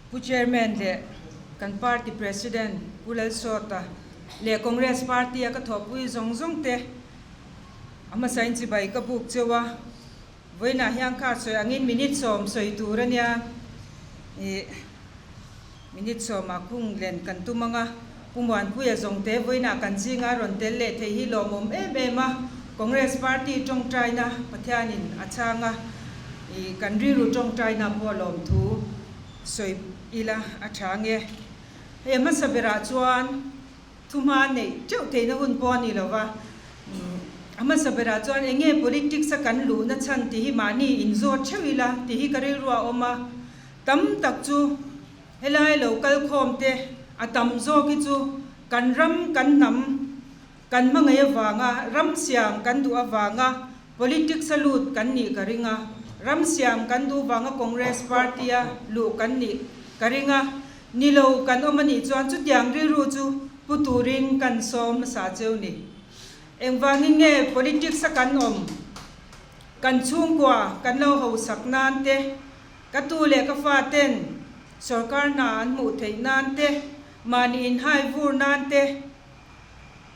Pu Chairman leh kan Party President Pu Lalsawta leh Congress Party a ka thawhpui zawng zawng te a hmasain chibai ka buk cheu a, vawiinah hian kha sawi angin minute sawm sawi tur a nia, ih minute sawmah khung len kan tum ang a, Pu Muanpuia zawng te vawiinah kan zinga rawn tel leh thei hi lawmawm em em a, Congress Party tawngtaina Pathianin a chhang a, ih kan rilru tawngtaina pawh lawmthu sawi ila a tha nge. Hei a hmasa berah chuan thuhma neih teuh theihna hun pawh a ni lo va, a hmasa berah chuan eng nge politics a kan luhna chhan tih hi mahni inzawt theuh ila tih hi ka rilru a awm a, tam tak chu helai lo kal khawm te a tam zawk hi chu kan ram kan hnam kan hmangaih avanga ram siam kan duh avanga politics a lut kan nih ka ring a, ram siam kan duh vanga Congress party a luh kan nih ka ring a, ni lo kan awm a nih chuan chutiang rilru chu pu turin kan sawm hmasa cheu ni. Engvangin nge politics a kan awm? Kan chhungkua kan lo hausak nan te, ka tu leh ka fa ten sorkar hna an hmuh theih nan te, mahni inhai vur nan te,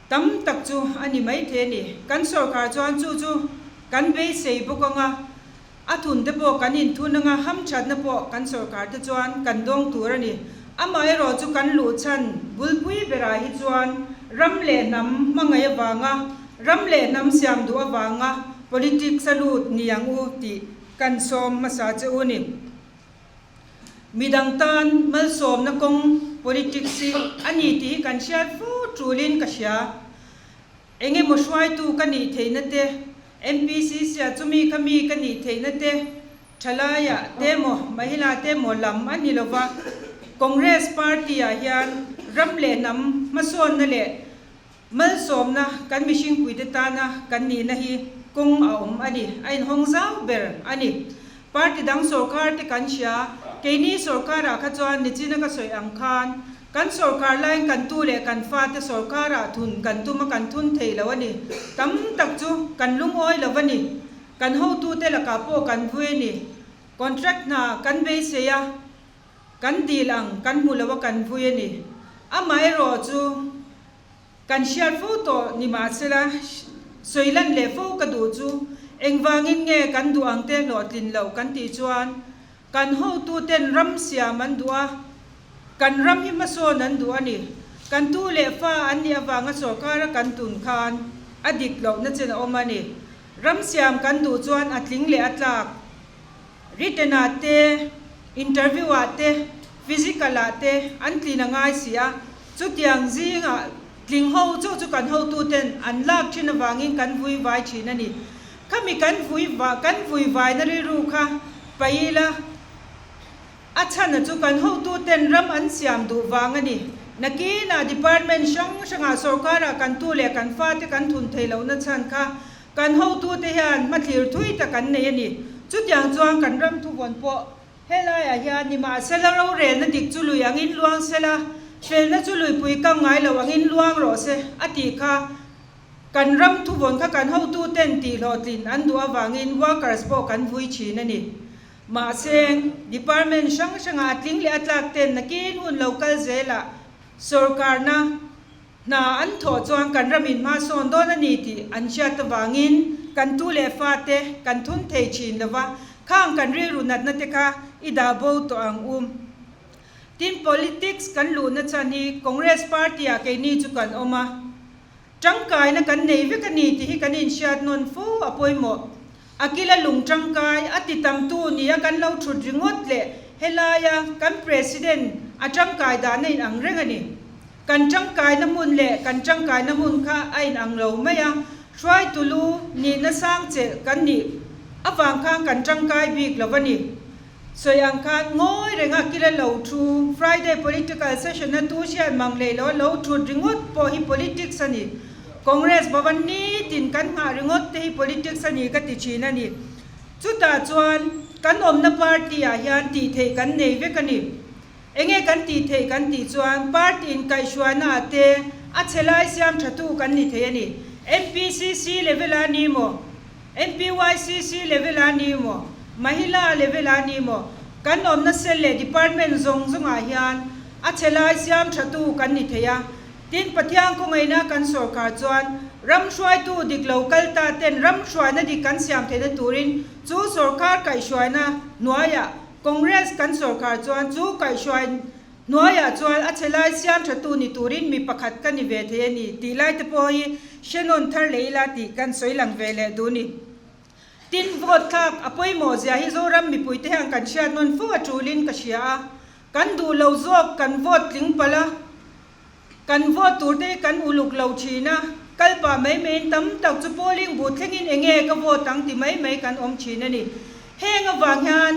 Tam tak chu a ni maithei a ni. Kan sorkar chuan chu chu kan beisei bawk ang a, a thun te pawh kan inthun ang a, hamthatna pawh kan sorkar te chuan kan dawng tur a ni. Amaherawh chu kan luh chhan bulpui berah hi chuan ram leh hnam hmangaih avanga, ram leh hnam siam duh avanga politics a lut ni ang u tih kan sawm hmasa che u ni. Midang tan malsawmna kawng politics hi a ni tih hi kan hriat fo tulin ka hria. Eng emaw hruaitu ka nih theihna te, MPCC ah chumi kha mi ka nih theihna te, Thalaiah te emaw Mahila te emaw lam a ni lova, Congress party ah hian ram leh hnam hmasawnna leh malsawmna kan mihringpuite tana kan nihna hi kawng a awm a ni, a inhawng zau ber a ni. Party dang sorkar te kan hria, keini sorkarah kha chuan nichina ka sawi ang khan kan sorkar laiin kan tu leh kan fate sorkarah thun kan tum a kan thun thei lo a ni. Tam tak chu kan lungawi lo a ni. Kan hotute lakah pawh kan vui a ni. Contract hna kan beisei a. Kan dil ang kan hmu lo a kan vui a ni. Amaherawh chu kan hriat fo tawh ni mahsela sawi lan leh fo ka duh chu engvangin nge kan duh ang te hlawhtlin loh kan tih chuan kan hotuten ram siam an duh a, kan ram hi hmasawn an duh a ni. Kan tu leh fa an nih avanga sorkara kan tun khan a dik lohna chen a awm a ni. Ram siam kan duh chuan a tling leh a tlak. Written ah te, interview ah te, physical ah te an tlin a ngai si a, chutiang zingah tling ho chu chu kan hotu ten an lak thin avangin kan vui vai thin a ni. Khami kan vui kan vui vaina rilru kha paih ila a chhan a chu kan hotu ten ram an siam duh vang a ni. Nakinah department hrang hrangah sorkarah kan tu leh kan fate kan thun thei lohna chhan kha Kan hotute hian hmathlir thui tak an nei a ni. Chutiang chuan kan ram thuvawn pawh helaiah hian nimahsela rorelna dik chu lui angin luang sela, felna chu luipui kam ngai lo angin luang rawh se a tih kha kan ram thuvawn kha kan hotuten tihhlawhtlin an duh avangin workers pawh kan vui thin a ni. Mahse, department hrang hrangah a tling leh a tlak ten nakin hun lo kal zelah sorkarna Hna an thawh chuan kan ram in hma sawn dawn a ni tih an hriat avangin kan tu leh fate kan thun thei thin lo va, khang kan rilru natna te kha i dah bo tawh ang u. Tin, politics kan luhna chhan hi Congress party ah keini chu kan awm a, tangkaina kan nei vek a ni tih hi kan inhriat nawn fo a pawimawh. A kila lung tangkai a ti tamtu nia kan lo thut ringawt leh helaia kan President a tangkai dahna in ang reng a ni. Kan tangkaina hmun leh kan tangkaina hmun kha a inang lo mai a, hruaitu lu nihna sang chelh kan nih avang khan kan tangkai bik lo a ni. Sawi ang khan ngawi renga kila lo thu, Friday political session-a tu hriat mang leh loa lo thut ringawt pawh hi politics a ni. Congress Bhavan nitin kan nghah ringawt te hi politics a ni ka ti thin a ni. Chutah chuan kan awmna party-ah hian tih theih kan nei vek a ni. Enge kan tih theih kan tih chuan party inkaihhruaina ah te a chhe lai siam tha tu kan ni thei a ni. MPCC level ah ni maw? MPYCC level ah ni maw? Mahila level ah ni maw? Kan awmna cell leh department zawng zawngah hian a chhe lai siam thatu kan ni thei a. Tin, Pathian khawngaihna kan sawrkar chuan ram hruaitu dik lo kal ta ten ram hruaina dik kan siam theihna turin chu sawrkar kaihhruaina hnuaiah Congress kan sawrkar chuan chu kaihhruai hnuaiah chuan a chhe lai siam thatu ni turin mi pakhat ka ni ve thei a ni tih lai te pawh hi hre nawn thar leh ila tih kan sawi lang ve leh duh ni. Tin, vote thlak a pawimawh zia hi Zoram mipuite hian kan hriat nawn fo a tulin ka hria a, kan duh lo zawk kan vote tling palh a, Kan vote tur te hi kan uluk lo thin a, kal pah mai maiin tam tak chu polling booth thlengin enge ka vote ang ti mai mai kan awm thin a ni. Heng avang hian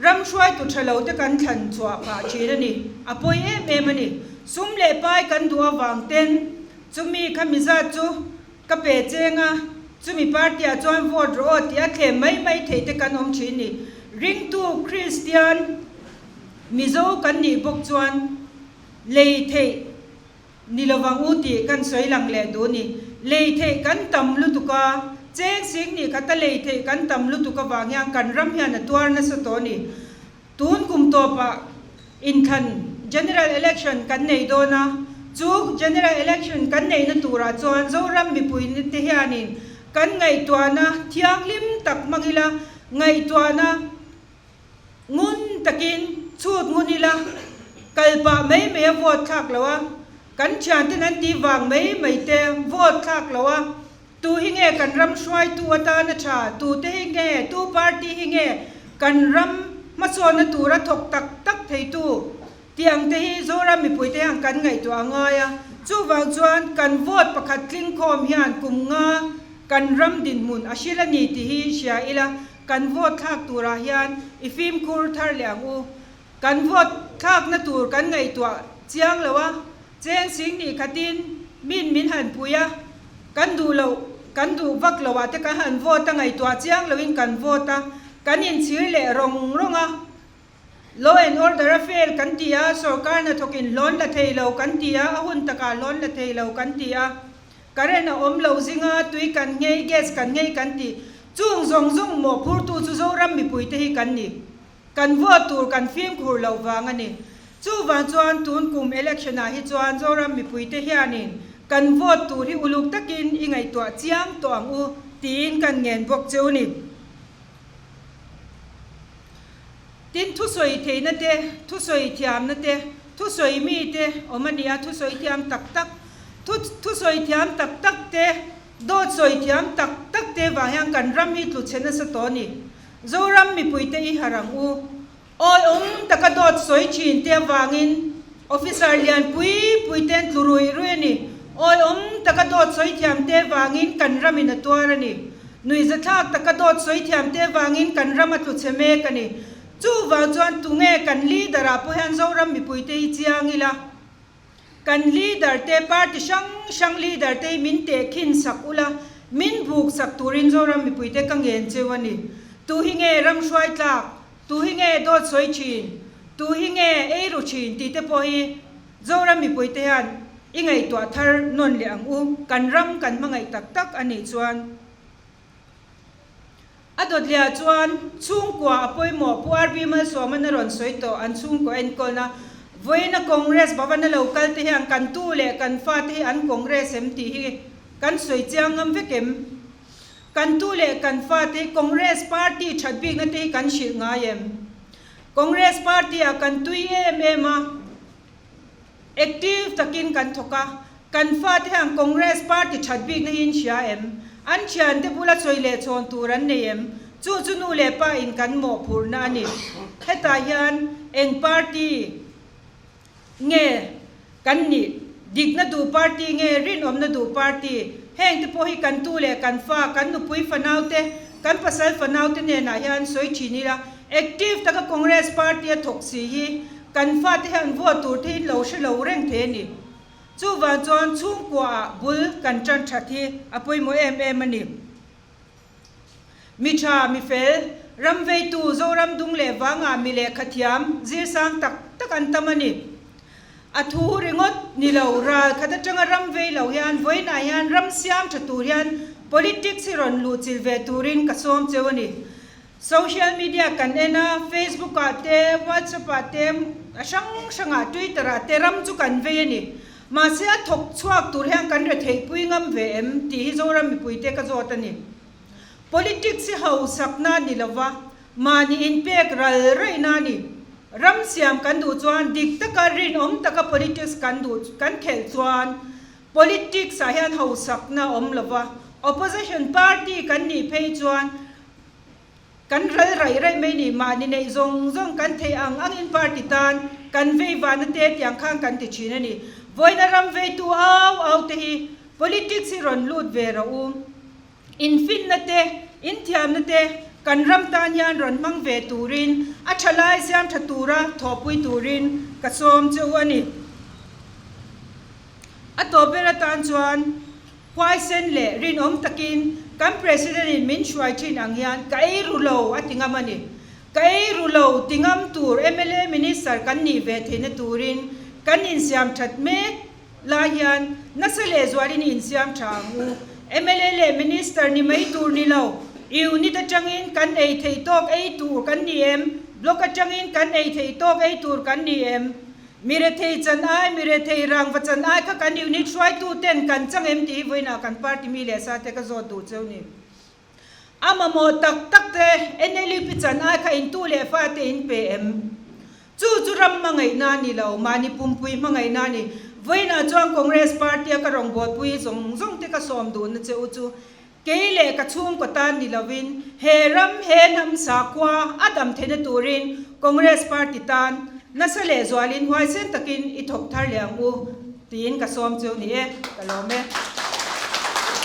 ram hruaitu tha lo te kan thlan chhuah phah thin a ni. A pawi em em a ni. Sum leh pai kan duh avang ten chumi kha mizat chu ka pe cheng a, chumi party ah chuan vote rawh aw tih a thlem mai mai theih te kan awm thin ni. Ringtu Kristian Mizo kan nih bawk chuan Lei theih ni lovang u tih kan sawi lang leh duh ni. Lei theih kan tam lutuk a, cheng sing nih khata lei theih kan tam lutuk avang hian kan ram hian a tuar nasa tawh ni. Tun kum tawpah inthlan, General Election, kan nei dawn a, chu General Election kan neihna turah chuan Zoram mipui te hianin kan ngaihtuahna thianghlim tak hmang ila, ngaihtuahna, Ngun takin chhut ngun ila, kal pah mai mai a vote thlak lo a, kan thianten an tih vang mai mai te vote thlak lo a, tu hi nge kan ram hruaitu atana tha, tu te hi nge, tu party hi nge kan ram hmasawnna tura thawk tak tak theitu tih ang te hi Zoram mipuite hian kan ngaihtuah a ngai a, chuvang chuan kan vote pakhat tling khawm hian kum nga kan ram dinhmun a hril a ni tih hi hria ila, Kan vote thlak turah hian i fimkhur thar leh ang u. Kan vote thlakna tur kan ngaihtuah chiang lo a, cheng sing nih khatin min min han pui a, kan duh loh, kan duh vak loh ah te kan han vote a ngaihtuah chiang loin kan vote a, kan inchhir leh rawng rawng a. Law and order a fail kan ti a, sorkar hnathawkin hlawn la thei lo kan ti a, a hun takah hlawn la thei lo kan ti a, current a awm lo zinga tui kan nghei, gas kan nghei kan ti. Chung zawng zawng mawhphurtu chu Zoram mipuite hi kan ni. Kan vote tur kan fimkhur loh vang a ni. Chuvang chuan tun kum election ah hi chuan Zoram mipuite hianin kan vote tur hi uluk takin i ngaihtuah chiang tawh ang u tiin kan ngen bawk cheu ni. Tin, thusawi theihna te, thusawi thiamna te, thusawi mi te awm a ni a, thusawi thiam tak tak, thu thusawi thiam tak tak te, dawt sawi thiam tak tak te vang hian kan ram hi tlu chhe nasa tawh a ni. Zoram mipuite i harh ang u. Awi awm taka dawt sawi thin te avangin officer lian pui pui ten tlu ruih ruih a ni. Awi awm taka dawt sawi thiam te avangin kan ramin a tuar a ni. Nuihzathlak taka dawt sawi thiam te avangin kan ram a tlu chhe mek a ni. Chuvang chuan tunge kan leader ah pawh hian Zoram mipuite hi chiang ila. Kan leader te, party hrang hrang leader te hi min tehkhin sak ula, min buk sak turin Zoram mipuite ka ngen cheu a ni. Tu hi nge ram hruai tlak, tu hi nge dawt sawi thin, tu hi nge ei ru thin tih te pawh hi Zoram mipuite hian i ngaihtuah thar nawn leh ang u, kan ram kan hmangaih tak tak a nih chuan. A dawtliah chuan chhungkua a pawimawh Pu RB Malsawman a rawn sawi tawh an chhungkaw enkawlna vawiina Congress Bhavan a lo kal te hian kan tu leh kan fate hi an Congress em tih hi kan sawi chiang ngam vek em? Kan tu leh kan fate hi Congress party that bikna te hi kan hrilh ngai em? Congress party ah kan tui em em a. Active takin kan thawk a, kan fate hian Congress party that bikna hi in hria em? An thiante bula sawi leh chhawn tur an nei em? Chu chu nu leh pa in kan mawhphurhna a ni. Hetah hian eng party nge kan nih? Dikna duh party nge rinawmna duh party? Heng te pawh hi kan tu leh kan fa, kan nupui fanaute, kan pasal fanaute nenah hian sawi thin ila, active taka Congress party a thawk si hi Kan fate hian vote tur te in lo hre lo reng thei a ni. Chuvang chuan chhungkuaah bul kan tan that hi a pawimawh em em a ni. Mi tha, mi fel, ram veitu, Zoram dung leh vangah mi lehkha thiam, zir sang tak tak an tam a ni. A thu ringawt ni lo, ral khat atanga ram vei lo hian vawiinah hian ram siam tha tur hian politics hi rawn luhchilh ve turin ka sawm cheu a ni. Social media kan en a, Facebook ah te, WhatsApp ah te, a hrang hrang ah, Twitter ah te ram chu kan vei a ni. Mahse a thawk chhuak tur hian kan retheihpui ngam ve em tih hi Zoram mipuite ka zawt a ni. Politics hi hausakna a ni lova, mahni inpek ral raihna a ni. Ram siam kan duh chuan dik taka rinawm taka politics kan duh kan khelh chuan politics ah hian hausakna a awm lova, opposition party kan nih phei chuan Kan ral raih raih mai ni, mahni neih zawng zawng kan theih ang angin party tan kan vei vana te tiang khan kan ti thin a ni. Vawiina ram veitu au au te hi politics hi rawn lut ve rawh u. Infinna te, inthiamna te kan ram tan hian rawn hmang ve turin a tha lai siam tha tura thawhpui turin ka sawm che u a ni. A tawp ber atan chuan Huaisen leh rinawm takin kan President in min hruai thin ang hian ka ei ru lo a ti ngam a ni. Ka ei ru lo ti ngam tur mla Minister kan nih ve theihna turin kan insiam that mek lai hian nasa leh zualin i insiam tha ang u. Mla leh Minister ni mai tur ni lo, unit atangin kan ei theih tawk ei tur kan ni em? Block atangin kan ei theih tawk ei tur kan ni em? Mi rethei chan ai, mi rethei rangva chan ai kha kan unit hruaitu ten kan chang em tih hi vawiinah kan party mi leh sa te ka zawt duh cheu ni. A mamawh tak tak te NLUP chan ai kha in tu leh fa te in pe em? Chu chu ram hmangaihna a ni lo, mahni pumpui hmangaihna a ni. Vawiinah chuan Congress party a ka rawngbawlpui zawng zawng te ka sawm duhna che u chu Kei leh ka chhungkaw tan ni lovin he ram he hnam sakhua a dam theihna turin Congress party tan nasa leh zualin huaisen takin i thawk thar leh ang u tiin ka sawm chu ni e, ka lawm e.